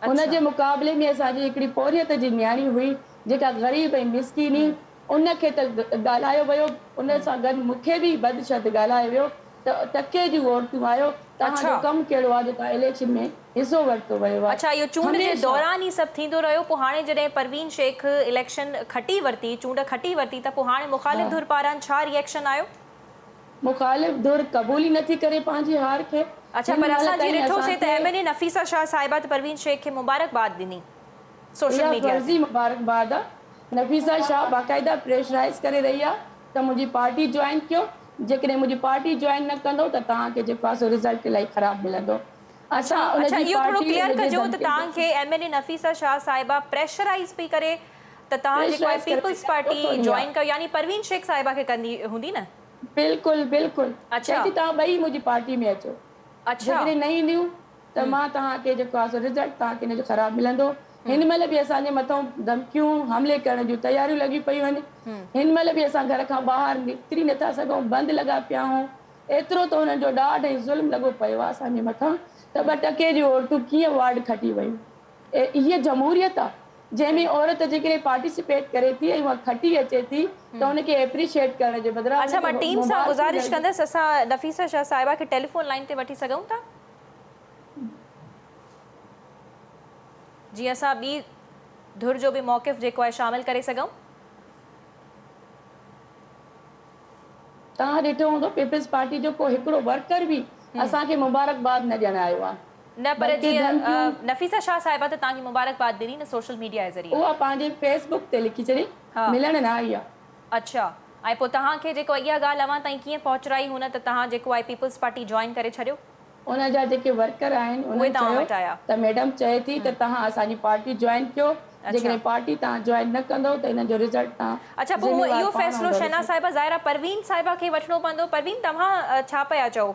ان جي مقابلي ۾ اسان جي هڪڙي پورهيت جي نياڻي هئي، جيڪا غريب ۽ مسڪين هئي، ان کي ته ڳالهايو ويو، ان سان گڏ مون کي به بد شد ڳالهايو ويو ته ٽڪي جون عورتون آهيو، توهان جو ڪم ڪهڙو آهي جو توهان اليڪشن ۾ حصو ورتو ويو آهي. اڇا اهو چونڊ جي هميشه. دوران ئي سڀ ٿيندو رهيو، پوء هاڻي جڏهن پروين شيخ اليڪشن کٽي ورتي، چونڊ کٽي ورتي ته پوء هاڻي مخالف ڌر پاران ڇا ري ايڪشن آيو؟ مخالف ڌر قبول ئي نٿي ڪري پنهنجي هار کي. اڇا هن پر مهل اسان جي تائين ڏٺو اسان سي ته کي. M N A Nafisa Shah صاحبه ته پروين شيخ کي مبارڪباد ڏني سوشل اها ميڊيا تي. فرضي مبارڪباد آ. نفيسه شاهه باقاعده پريشرائيز ڪري رهي آ ته منهنجي پارٽي جوائن ڪيو جيڪڏهن منهنجي پارٽي جوائن نه ڪندو ته توهان کي جيڪو آ سو رزلٽ الاهي خراب ملندو. اڇا اسان ان اڇا جي اهو ٿورو پارٽي ڪليئر ان جي ڪجو ته ڌمڪين توهان تي. کي M N A Nafisa Shah صاحبه پريشرائيز پئي ڪري ته توهان جيڪو آهي پريشرائيز ڪري پيپلز پئي ته پارٽي ٿو ني آ. جوائن ڪيو يعني پروين شيخ صاحبه کي ڪندي هوندي نه. بلڪل بلڪل اڇا. چئي ٿي توهان ٻئي منهنجي پارٽي ۾ اچو اڇا. جيڪڏهن نه اينديون ته مان توهان کي جيڪو آهي سو رزلٽ توهان کي ان جو خراب ملندو هن مهل به اسان جي مٿان ڌمڪيون حملي ڪرڻ جون تياريون لڳيون پيون آهن هن مهل به اسان گهر کان ٻاهر نڪري نٿا سگهون بند لڳا پيا آهيون ايترو ته انهن جو ڏاڍ ۽ ظلم لڳو پيو آهي اسان جي مٿان ته ٻه ٽڪي جون عورتون ڪيئن وارڊ کٽي ويون هيء جمهوريت آ جنهن ۾ عورت جيڪڏهن پارٽيسپيٽ ڪري ٿي ۽ اها کٽي اچي ٿي ته ان کي ايپريشيئيٽ ڪرڻ جي بدران اڇا ان مان کي ٽيم سان مبارڪون گذارش ڏيڻ جي ڪندس اسان نفيسه شاهه صاحبه کي ٽيليفون لائين تي وٺي سگهون ٿا؟ جيئن اسان ٻي ڌر جو به موقف جيڪو آهي شامل ڪري سگهون. توهان ڏٺو هوندو پيپلز پارٽي جو ڪو هڪڙو ورڪر به اسان کي مبارڪباد نه ڏيڻ آيو آهي. نه پر بلڪه جيئن ڌمڪيون. نفيسه شاهه صاحبه ته توهان کي مبارڪباد ڏني نه سوشل ميڊيا جي ذريعي. اها پنهنجي فيس بڪ تي لکي ڇڏي ملڻ نه آئي آهي. اڇا ۽ پوء توهان کي جيڪو اها ڳالهه اوهان تائين ڪيئن پهچرائي هن ته توهان جيڪو آهي پيپلز پارٽي جوائن ڪري ڇڏيو. ان جا جيڪي ورڪر آهن اهي انهن توهان چيو وٽ آيا. ته ميڊم چئي ٿي ته توهان اسان جي پارٽي جوائن ڪيو جيڪڏهن پارٽي توهان جوائن نه ڪندو ته انهن جو رزلٽ توهان اڇا پوء ذميوار اهو پاڻ فيصلو هوندؤ شهناز صاحبه ظاهر آهي پروين صاحبه کي وٺڻو پوندو پروين توهان ڇا پيا چئو؟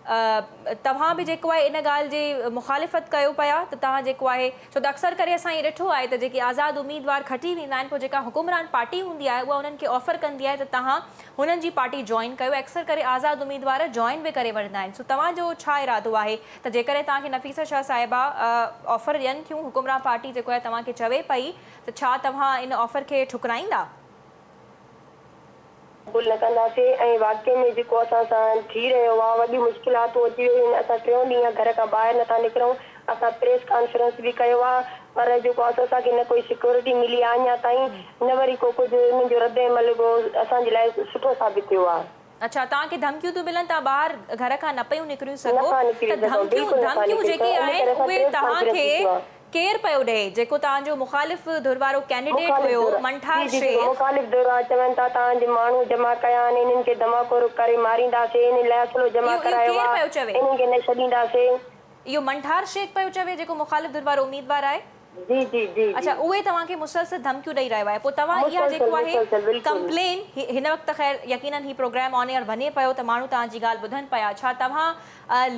توهان به جيڪو آهي ان ڳالهه جي مخالفت ڪيو پيا ته توهان جيڪو آهي ڇو ته اڪثر ڪري اسان ائين ڏٺو آهي ته جيڪي آزاد اميدوار کٽي ويندا آهن پوء جيڪا حڪمران پارٽي هوندي آهي اها انهن کي آفر ڪندي آهي ته توهان هنن جي پارٽي جوائن ڪيو ۽ اڪثر ڪري آزاد اميدوار جوائن به ڪري وٺندا آهن سو توهان جو ڇا ارادو آهي ته جيڪڏهن توهان کي نفيسه شاهه صاحبه آفر ڏين ٿيون حڪمران پارٽي جيڪو آهي توهان کي چوي پئي ته ڇا توهان ان آفر کي ٺڪرائيندا؟ قبول نه ڪنداسين ۽ واقعي ۾ جيڪو اسان سان ٿي رهيو آهي وڏيون مشڪلاتون اچي ويون آهن اسان ٽيون ڏينهن آهي گهر کان ٻاهر نٿا نڪرون اسان پريس ڪانفرنس به ڪيو آهي پر جيڪو آهي اسان کي نه ڪوئي سيڪيورٽي ملي آهي اڃا تائين نه وري ڪو ڪجهه انهن جو رد عمل ڪو اسان جي لاء سٺو ثابت ٿيو آهي. اڇا توهان کي ڌمڪيون ٿيون ملن توهان ٻاهر گهر کان نه پيون نڪريون سگهو نٿا نڪري ته سگهون ڌمڪيون بلڪل نٿا ڌمڪيون نڪري جيڪي سگهون ان آهن ڪري اسان اهي پريس توهان ڪانفرنس کي به ڪيو آهي. ڪير پيو ڏئي جيڪو توهان جو مخالف ڌر وارو ڪينڊيڊيٽ مخالف هيو ڌر منٺار جي جي جيڪو شيخ. مخالف ڌر آ چون ٿا توهان جي ماڻهو جمع ڪيا آهن انهن کي ڌماڪو ڪري مارينداسين انهن لاء اسلحو جمع اهو اهو ڪرايو ڪير آ پيو چوي؟ انهن کي نه ڇڏينداسين. اهو منٺار شيخ پيو چوي جيڪو مخالف ڌر وارو اميدوار آهي؟ جي جي جي اڇا جي. اهي توهان کي مسلسل ڌمڪيون ڏئي رهيو آهي پوء توهان اها مسلسل جيڪو آهي مسلسل بلڪل. ڪمپلين هن وقت ته خير يقينن هي پروگرام آن ايئر وڃي پيو ته ماڻهو توهان جي ڳالهه ٻڌن پيا ڇا توهان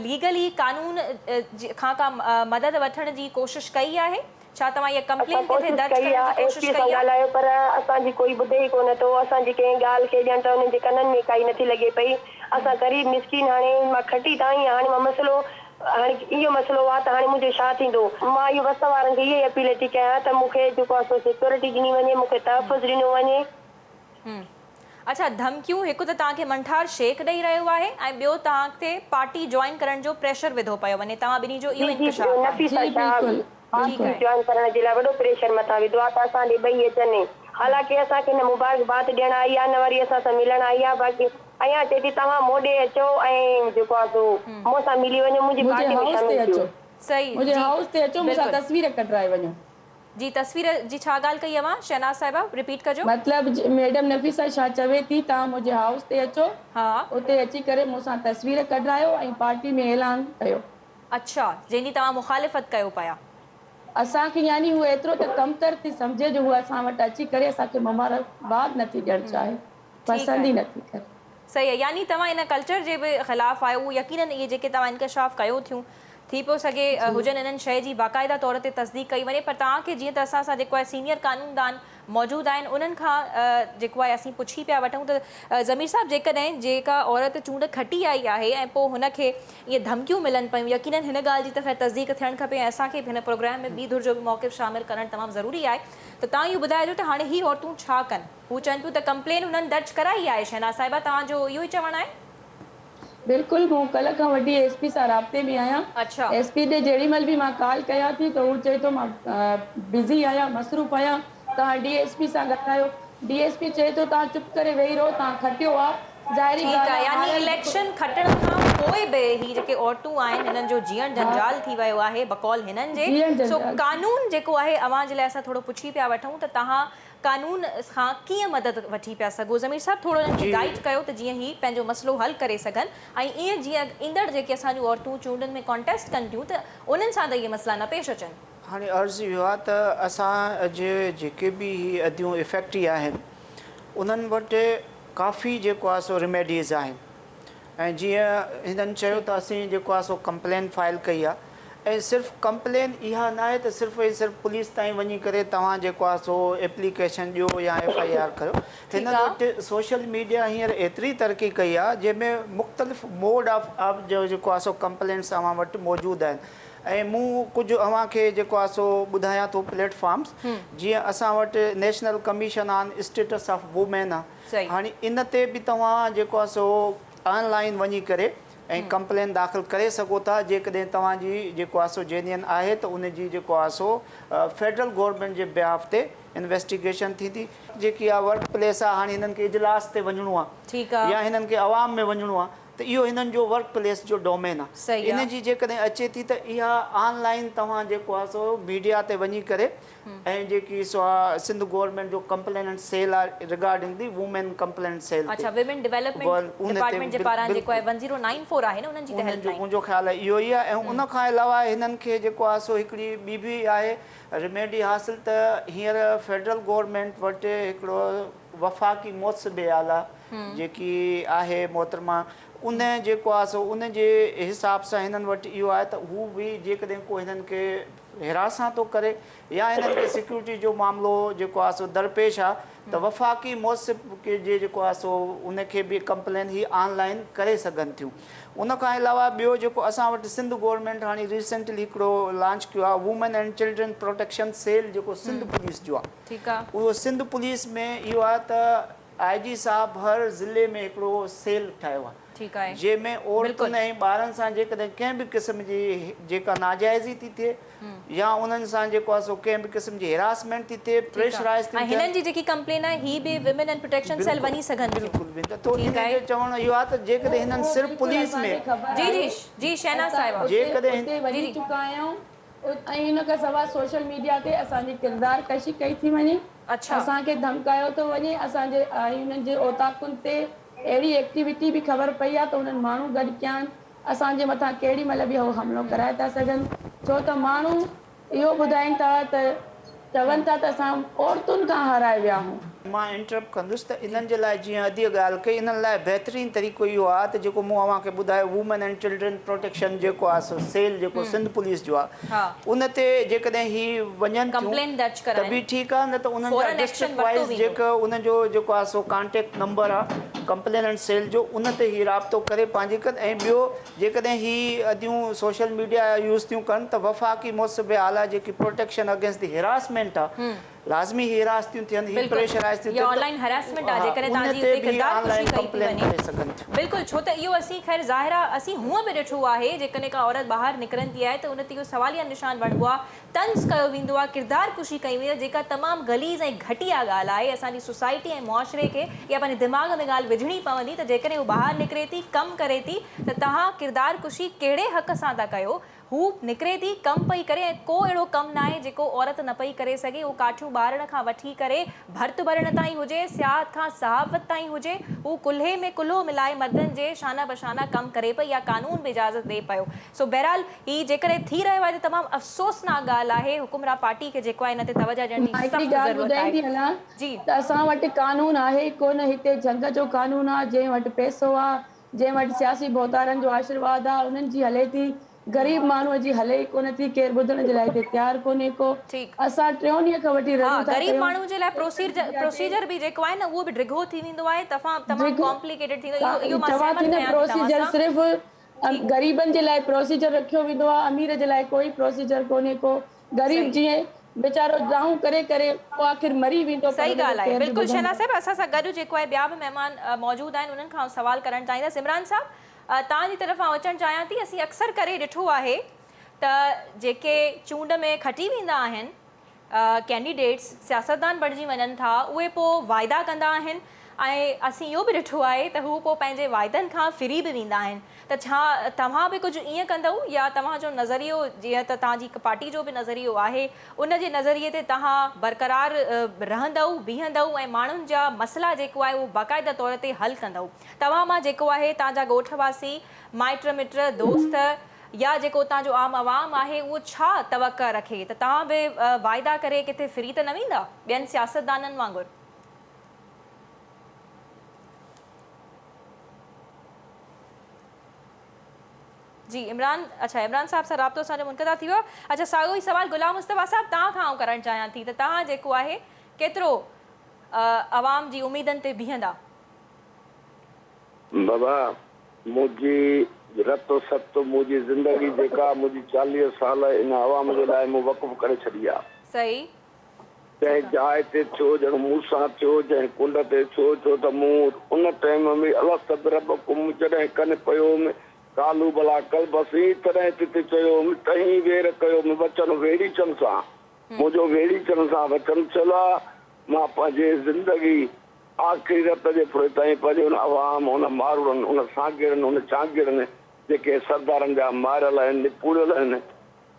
ليگلي قانون کان ڪا مدد وٺڻ جي ڪوشش ڪئي آهي؟ ڇا توهان اها اسان ڪمپلين ڪٿي ڪوشش درج ڪئي ڪرڻ آ جي ايس ڪوشش پي سان ڪئي آهي؟ ڳالهايو پر اسان جي ڪوئي ٻڌي ئي ڪونه ٿو اسان جي ڪنهن ڳالهه کي ڄڻ ته انهن جي ڪنن ۾ ڪائي نٿي لڳي پئي اسان غريب مسڪين هاڻي مان کٽي ته آئي آهيان هاڻي مان مسئلو هاڻي اهو مسئلو آ ته هاڻي منهنجو ڇا ٿيندو مان اهو وس وارن کي اها ئي اپيل ٿي ڪيان ته مون کي جيڪو آ سو سيڪيورٽي ڏني وڃي مون کي تحفظ ڏنو وڃي. اڇا ڌمڪيون هڪ ته توهان کي منٺار شيخ ڏئي رهيو آهي ۽ ٻيو توهان تي پارٽي جوائن ڪرڻ جو پريشر وڌو پيو وڃي توهان ٻنهي جو جي اهو جي انڪشاف آهي. نفيسه جي شاهه بلڪل پارٽي ٺيڪ آهي. جوائن ڪرڻ جي لاء وڏو پريشر مٿان وڌو آهي ته اسان ڏي ٻئي اچن حالانڪه اسان کي نه مبارڪباد ڏيڻ آئي آهي نه وري اسان سان ملڻ آئي آهي باقي اڃا چئي ٿي توهان مون ڏي اچو ۽ جيڪو آهي سو مون سان ملي وڃو منهنجي منهنجي پارٽي ۾ هائوس تي شامل ٿيو. اچو صحيح منهنجي جي هائوس تي اچو مون سان بلڪل. تصوير ڪڍرائي وڃو. جي تصوير جي ڇا ڳالهه ڪئي اوهان شهناز صاحبه رپيٽ ڪجو. مطلب ميڊم نفيسه شاهه چوي ٿي توهان منهنجي هائوس تي اچو ها. اتي اچي ڪري مون سان تصوير ڪڍرايو ۽ پارٽي ۾ اعلان ڪيو. اڇا جنهن جي توهان مخالفت ڪيو پيا. اسان کي يعني هوء ايترو ته ڪمتر ٿي سمجهي جو هوء اسان وٽ اچي ڪري اسان کي مبارڪباد نٿي ڏيڻ چاهي ٺيڪ پسند آهي. ئي نٿي ڪري. صحيح آهي يعني توهان ان ڪلچر جي به خلاف آهيو اهو يقينن اهي جيڪي توهان انڪشاف ڪيو ٿيون ٿي پيو سگهي هجن انهن شيء جي باقاعده طور تي تصديق ڪئي وڃي پر توهان کي جيئن ته اسان سان جيڪو آهي سينيئر قانوندان موجود آهن انهن کان جيڪو آهي اسين پڇي پيا وٺون ته ضمير صاحب جيڪڏهن جيڪا عورت چونڊ کٽي آئي آهي ۽ پوء هن کي ائين ڌمڪيون ملن پيون يقينن هن ڳالهه جي ته خير تصديق ٿيڻ کپي ۽ اسان کي به هن پروگرام ۾ ٻي ڌر جو به موقف شامل ڪرڻ تمام ضروري آهي ته توهان اهو ٻڌائجو ته هاڻي هي عورتون ڇا ڪن؟ هو چون پيون ته ڪمپلين هنن درج ڪرائي آهي، شهناز صاحبه توهان جو اهو ئي چوڻ آهي؟ بلڪل مون ڪلهه کان وٺي ايس پي سان رابطي ۾ آهيان ايس پي ڏي جيڏي مهل به مان ڪال ڪيان ٿي ته هو چئي ٿو مان بزي آهيان مصروف آهيان توهان ڊي ايس پي سان ڳالهايو ڊي ايس پي چئي ٿو توهان چپ ڪري ويهي رهو توهان کٽيو آ ظاهري ٺيڪ ڳالهه آهي آ يعني هارل اليڪشن کٽڻ کان پوء به هي جيڪي عورتون آهن هنن جو جيئڻ جنجال ٿي ويو آهي بقول هنن جي جيئڻ سو جنجال ٿي قانون جيڪو آهي اوهان جي لاء اسان ٿورو پڇي پيا وٺون ته توهان قانون کان ڪيئن مدد وٺي پيا سگهو ضمير صاحب ٿورو انهن کي گائيڊ ڪيو ته جيئن هي پنهنجو مسئلو حل ڪري سگهن ۽ ائين جيئن ايندڙ جيڪي اسان جون عورتون چونڊن ۾ ڪانٽيسٽ ڪن ٿيون ته انهن سان ته اهي مسئلا نه پيش اچن. هاڻي عرض اهو آهي ته اسان جي جيڪي به هي اديون افيڪٽي آهن انهن وٽ ڪافي جيڪو آهي سو ريميڊيز آهن ۽ جيئن هنن چيو ته اسين جيڪو آهي سو ڪمپلين فائل ڪئي آهي ۽ صرف ڪمپلين اها ناهي ته صرف ۽ صرف پوليس تائين وڃي ڪري توهان جيڪو آهي سو ايپليڪيشن ڏيو يا ايف I R ڪريو هنن وٽ سوشل ميڊيا هينئر ايتري ترقي ڪئي آهي جنهن ۾ مختلف موڊ آف آف جو جيڪو آهي سو ڪمپلينٽس اوهان وٽ موجود آهن ۽ مون ڪجهه اوهان کي جيڪو آهي سو ٻڌايان ٿو پليٽ فارمس جيئن اسان وٽ national commission on status of women آهي هاڻي ان تي به توهان جيڪو آهي سو آن لائين وڃي ڪري ۽ ڪمپلين داخل ڪري سگهو ٿا جيڪڏهن توهان جي جيڪو آهي سو جينين آهي ته ان جي جيڪو آهي سو فيڊرل گورنمينٽ جي بيهاف تي انويسٽيگيشن ٿيندي. جيڪي آهي ورڪ پليس آهي هاڻي هنن کي اجلاس تي وڃڻو آهي يا هنن کي عوام ۾ وڃڻو آهي ته اهو هنن جو ورڪ پليس جو ڊومين آهي ان جي جيڪڏهن اچي ٿي ته اها آن لائين توهان جيڪو آهي سو ميڊيا تي وڃي ڪري ۽ جيڪي سو آ سنڌ گورنمينٽ جو ڪمپليننٽ سيل آ regarding the women complaint cell تي اڇا ويمن ڊولپمينٽ ڊپارٽمينٽ جي پاران جيڪو آهي 1094 آهي نه انهن جي ته هيلپ لائين. منهنجو خيال آهي اهو ئي آهي ۽ ان کان علاوه هنن کي جيڪو آهي سو هڪڙي ٻي به آهي ريميڊي حاصل ته هينئر فيڊرل گورنمينٽ وٽ هڪڙو وفاقي محتسب اعليٰ جيڪي آهي محترمه ان جيڪو آهي سو ان جي حساب سان هنن وٽ اهو آهي ته هو به جيڪڏهن ڪو هنن کي هراسان ٿو ڪري يا هنن کي سيڪيورٽي جو معاملو جيڪو آهي سو درپيش آهي ته وفاقي محتسب جي جيڪو آهي سو ان کي به ڪمپلين هي آن لائين ڪري سگهن ٿيون. ان کان علاوه ٻيو جيڪو اسان وٽ سنڌ گورنمينٽ هاڻي ريسينٽلي هڪڙو لانچ ڪيو آهي women and children protection cell جيڪو سنڌ پوليس جو آهي اهو سنڌ پوليس ۾ اهو آهي ته آء جي صاحب هر ضلعي ۾ هڪڙو سيل ٺاهيو آهي جنهن ۾ عورتن ۽ ٻارن سان جيڪڏهن ڪنهن به قسم جي جيڪا ناجائزي ٿي ٿئي يا انهن سان جيڪو آهي سو ڪنهن به قسم جي هراسمينٽ ٿي ٿئي پريشرائز ٿيون ٿين. ۽ هنن جي جيڪي ڪمپلين آهي هي به ويمن اينڊ پروٽيڪشن سيل وڃي سگهن ٿيون. بلڪل بلڪل تو انهي جو چوڻ اهو آهي ته جيڪڏهن هنن صرف پوليس ۾. جي جي جي شهناز صاحبه. جيڪڏهن. اتي وڃي چڪا آهيون ۽ ان کان سواء سوشل ميڊيا تي اسان جي ڪردار ڪشي ڪئي ٿي وڃي. اسان کي ڌمڪايو ٿو وڃي، اسان جي ۽ انهن جي اوطاقن تي اهڙي ايڪٽيوٽي به خبر پئي آهي ته انهن ماڻهو گڏ ڪيا آهن، اسان جي مٿان ڪهڙي مهل به هو حملو ڪرائي ٿا سگهن، ڇو ته ماڻهو اهو ٻڌائين ٿا ته چون ٿا ته اسان عورتن کان هارائي ويا آهيون. مان انٽرپٽ ڪندس ته انهن جي لاء جيئن اديء ڳالهه ڪئي انهن لاء بهترين طريقو اهو آهي ته جيڪو مون اوهان کي ٻڌايو وومين اينڊ چلڊرين پروٽيڪشن جيڪو آهي سو سيل جيڪو سنڌ پوليس جو آهي ان تي جيڪڏهن هي وڃن ٿيون ته به ٺيڪ آهي نه ته انهن جا ڊسٽرڪٽ وائيز جيڪو انهن جو جيڪو آهي سو ڪانٽيڪٽ نمبر آهي ڪمپليننٽ سيل جو ان تي هي رابطو ڪري پنهنجي ڪن ۽ ٻيو جيڪڏهن هي اديون سوشل ميڊيا يوز ٿيون ڪن ته وفاقي محتسب اعليٰ جيڪي پروٽيڪشن اگينسٽ the harassment آهي لازمي هي هراس ٿيون ٿين، هي پريشرائز ٿيون يا ٿين آن لائين هراسمينٽ آهي جيڪڏهن ته توهان ان جي تي اتي به ڪردار آن ڪشي لائين ڪئي پئي ڪمپلين وڃي ڪري سگهن ٿيون. بلڪل ڇو ته اهو اسين خير ظاهر آهي اسين هونء به ڏٺو آهي جيڪڏهن ڪا عورت ٻاهر نڪرندي آهي ته ان تي اهو سواليه نشان وڻبو آهي طنز ڪيو ويندو آهي ڪردار ڪشي ڪئي ويندي آهي جيڪا تمام غليظ ۽ گهٽيا ڳالهه آهي اسان جي سوسائٽي ۽ معاشري کي اها پنهنجي دماغ ۾ ڳالهه وجهڻي پوندي ته جيڪڏهن هو ٻاهر نڪري ٿي ڪم ڪري ٿي ته توهان ڪردار ڪشي ڪهڙي حق سان ٿا ڪيو هو نڪري ٿي، ڪم پئي ڪري ۽ ڪو اهڙو ڪم ناهي جيڪو عورت نه پئي ڪري سگهي، اهو ڪاٺيون ٻارڻ کان وٺي ڪري ڀرت ڀرڻ تائين هجي، سياحت کان صحافت تائين هجي، هو ڪلهي ۾ ڪلهو ملائي مردن جي شانه بشانه ڪم ڪري پئي يا قانون به اجازت ڏئي پيو. سو بهرحال هي جيڪڏهن ٿي رهيو آهي ته تمام افسوسناڪ ڳالهه آهي، حڪمران پارٽي کي جيڪو آهي ان تي توجهه ڏيڻ جي مان هڪڙي سخت ڳالهه ضرورت ٻڌائيندي آهي. هلان جي. ته اسان وٽ قانون آهي ئي ڪونه، هتي جهنگ جو قانون آ، جنهن وٽ پئسو آ، جنهن وٽ سياسي ڀوتارن جو آشرواد آ، انهن جي هلي ٿي، غريب ماڻهوء جي هلي ئي ڪونه ٿي، ڪير ٻڌڻ جي لاء هتي تيار ڪونهي ڪو. ٺيڪ. اسان ٽيون ڏينهن کان وٺي ها رڙيون ٿا غريب ڪيون. ماڻهو جي لاء پروسيجر به جيڪو آهي نه اهو به ڊگهو ٿي ويندو آهي تفام تمام ڊگهو ڪامپليڪيٽيڊ ٿيندو اهو اهو مان چوان سهمت ٿي نه ڪيان ٿي توهان پروسيجر سان. صرف ٺيڪ. غريبن جي لاء پروسيجر رکيو ويندو آهي امير جي لاء ڪوئي پروسيجر ڪونهي ڪو. غريب صحيح. جيئن ويچارو دانهون ڪري ڪري پوء آخر مري ويندو پر صحيح ان جو ڳالهه آهي ڪير به بلڪل ٻڌندو شهناز صاحب اسان سان گڏ جيڪو آهي ٻيا به مهمان موجود آهن انهن کان سوال ڪرڻ چاهيندس عمران صاحب توهان جي طرف آئون اچڻ چاهيان ٿي اسين اڪثر ڪري ڏٺو آهي ته جيڪي چونڊ ۾ کٽي ويندا آهن ڪينڊيڊيٽس سياستدان بڻجي وڃن ٿا اهي پوء واعدا ڪندا آهن ۽ اسين اهو به ڏٺو آهي ته هو پوء پنهنجي واعدن کان ڦري به ويندا آهن ته ڇا توهان به ڪجهه ائين ڪندؤ يا توهان جو نظريو جيئن ته توهان جي هڪ پارٽي جو به نظريو آهي ان جي نظريي تي توهان برقرار رهندؤ بيهندؤ ۽ ماڻهن جا مسئلا جيڪو آهي اهو باقاعده طور تي حل ڪندؤ توهان مان جيڪو آهي تان جا ڳوٺ واسي، مائٽ مٽ، دوست يا جيڪو اتان جو عام عوام آهي اهو ڇا توقع رکي ته توهان به واعدا ڪري ڪٿي ڦري ته نه ويندا ٻين سياستدانن وانگر؟ جي عمران اڇا عمران صاحب سان رابطو اسان جو منقطع ٿي ويو اڇا ساڳيو ئي سوال غلام مصطفيٰ صاحب توهان کان آئون ڪرڻ چاهيان ٿي ته توهان جيڪو آهي ڪيترو عوام جي اميدن تي بيهندا؟ بابا منهنجي رت ست منهنجي زندگي جيڪا منهنجي 40 سال ان عوام جي لاء مون وقف ڪري ڇڏي آ. صحيح. جنهن جاء تي ٿيو ڄڻ مون سان ٿيو جنهن ڪنڊ تي ٿيو ڇو ته مون ان ٽيم ۾ الست بربڪم جڏهن ڪن پيو هوم قالو بلا قلب سين تڏهن تت چيو هوم تهين وير ڪيو هوم وچن ويڙهيچن سان منهنجو ويڙهيچن سان وچن ٿيل آ مان پنهنجي زندگي آخري رت جي ڦڙي تائين پنهنجي ان عوام، ان ماروئڙن، ان سانگيئڙن، ان چانگيئڙن جيڪي سردارن جا ماريل آهن، نپوڙيل آهن،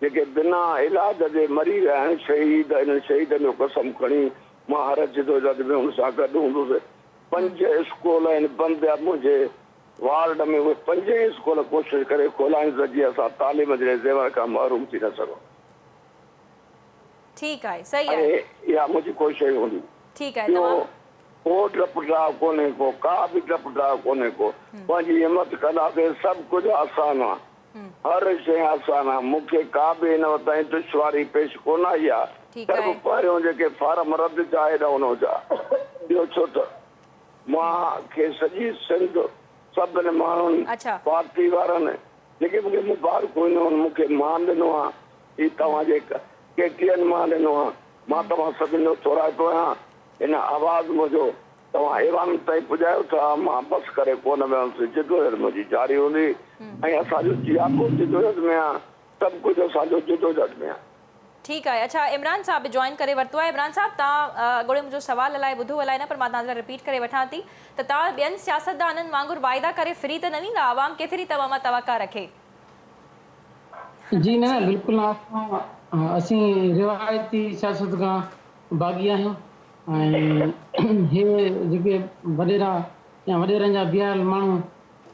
جيڪي بنا علاج جي مري ويا آهن، شهيد، انهن شهيدن جو قسم کڻي مان هر جدوجهد ۾ ان سان گڏ هوندس. پنج اسڪول آهن بند پيا منهنجي وارڊ ۾ اهي پنجئي اسڪول ڪوشش ڪري کولائيندس ته جيئن اسان تعليم جي زيور کان محروم ٿي نه سگهون. ٺيڪ آهي صحيح آهي. ۽ اها منهنجي ڪوشش هوندي. ٺيڪ آهي تمام. ڪو ڊپ ڊاء ڪونهي ڪو، ڪا به ڊپ ڊاء ڪونهي ڪو. پنهنجي همت ڪنداسين، سڀ ڪجهه آسان آ. هر شيء آسان آ. مون کي ڪا به هن وقت تائين دشواري پيش ڪونه آئي آ. صرف پهريون جيڪي فارم رد ٿيا ايڏا اونهو ٿيا. ٻيو ڇو ته مان کي سڄي سنڌ سڀني ماڻهن پارٽي وارن جيڪي مون کي مبارڪون ڏنيون آهن، مون کي مان ڏنو آ. هي توهان جي ڪي ٽي اين مان ڏنو آ. مان توهان سڀني جو ٿورائتو آهيان. هن آواز منهنجو توهان ايوانن تائين پڄايو ٿا، مان بس ڪري ڪونه ويهندس، جدوجهد منهنجي جاري هوندي ۽ اسان جو جياپو جدوجهد ۾ آ، سڀ ڪجهه اسان جو جدوجهد ۾ آ. ٺيڪ آهي اڇا عمران صاحب به جوائن ڪري ورتو آهي عمران صاحب توهان اڳوڻي منهنجو سوال الائي ٻڌو الائي نه پر مان توهان جي لاء رپيٽ ڪري وٺان ٿي ته توهان ٻين سياستدانن وانگر واعدا ڪري ڦري ته نه ويندا عوام ڪيتري توهان مان توقع رکي. جي نه بلڪل نه اسان اسين روايتي سياست کان باغي آهيون ۽ هي جيڪي وڏيرا يا وڏيرن جا بيهاريل ماڻهو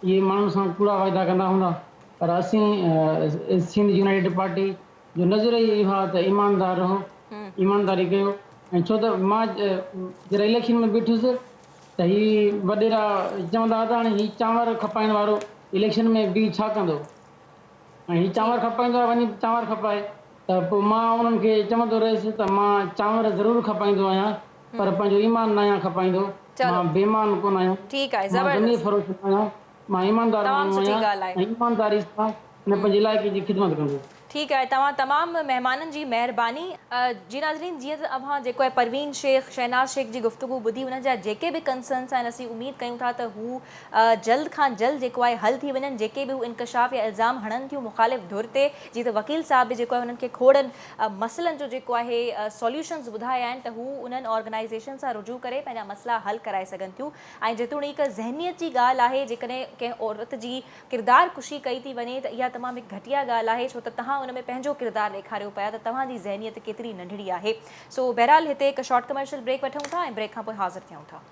اهي ماڻهن سان ڪوڙا واعدا ڪندا هوندا پر اسين سنڌ يونائيٽيڊ پارٽي جو نظريو ئي اهو آهي ته ايماندار رهو ايمانداري ڪيو ۽ ڇو ته مان جڏهن اليڪشن ۾ بيٺس ته هي وڏيرا چوندا هئا ته هاڻي هي چانور کپائڻ وارو اليڪشن ۾ بيهي ڇا ڪندو ۽ هي چانور کپائيندو آهي وڃي چانور کپائي ته پوء مان انهن کي چوندو رهيس ته مان چانور ضرور کپائيندو آهيان پر پنهنجو ايمان ناهيان کپائيندو مان بي ايمان ڪونه آهيان مان ضمير فروش نه آهيان مان ايماندار ماڻهو آهيان ۽ ايمانداري سان هن پنهنجي علائقي جي خدمت ڪندس. ٺيڪ آهي توهان تمام مهمانن جي مهرباني. جي ناظرين جيئن ته اوهان جيڪو آهي پروين شيخ شهناز شيخ جي گفتگو ٻڌي انهن جا جيڪي به ڪنسرنس آهن اسين اميد ڪيون ٿا ته هو جلد کان جلد جيڪو آهي حل ٿي وڃن جيڪي به هو انڪشاف يا الزام هڻن ٿيون مخالف ڌر تي جيئن ته وڪيل صاحب به جيڪو آهي انهن کي کوڙ مسئلن جو جيڪو آهي سوليوشنز ٻڌايا آهن ته هو انهن آرگنائيزيشن سان رجوع ڪري پنهنجا مسئلا حل ڪرائي سگهن ٿيون ۽ جيتوڻيڪ ذهنيت جي ڳالهه آهي جيڪڏهن ڪنهن عورت جي ڪردار ڪشي ڪئي ٿي وڃي ته اها تمام هڪ گهٽيا ڳالهه آهي ڇو ته توهان ان ۾ پنهنجو ڪردار ڏيکاريو پيا ته توهان جي ذهنيت ڪيتري ننڍڙي آهي سو بهرحال هتي هڪ شارٽ ڪمرشل بريڪ وٺون ٿا ۽ بريڪ کانپوء حاضر ٿيون ٿا.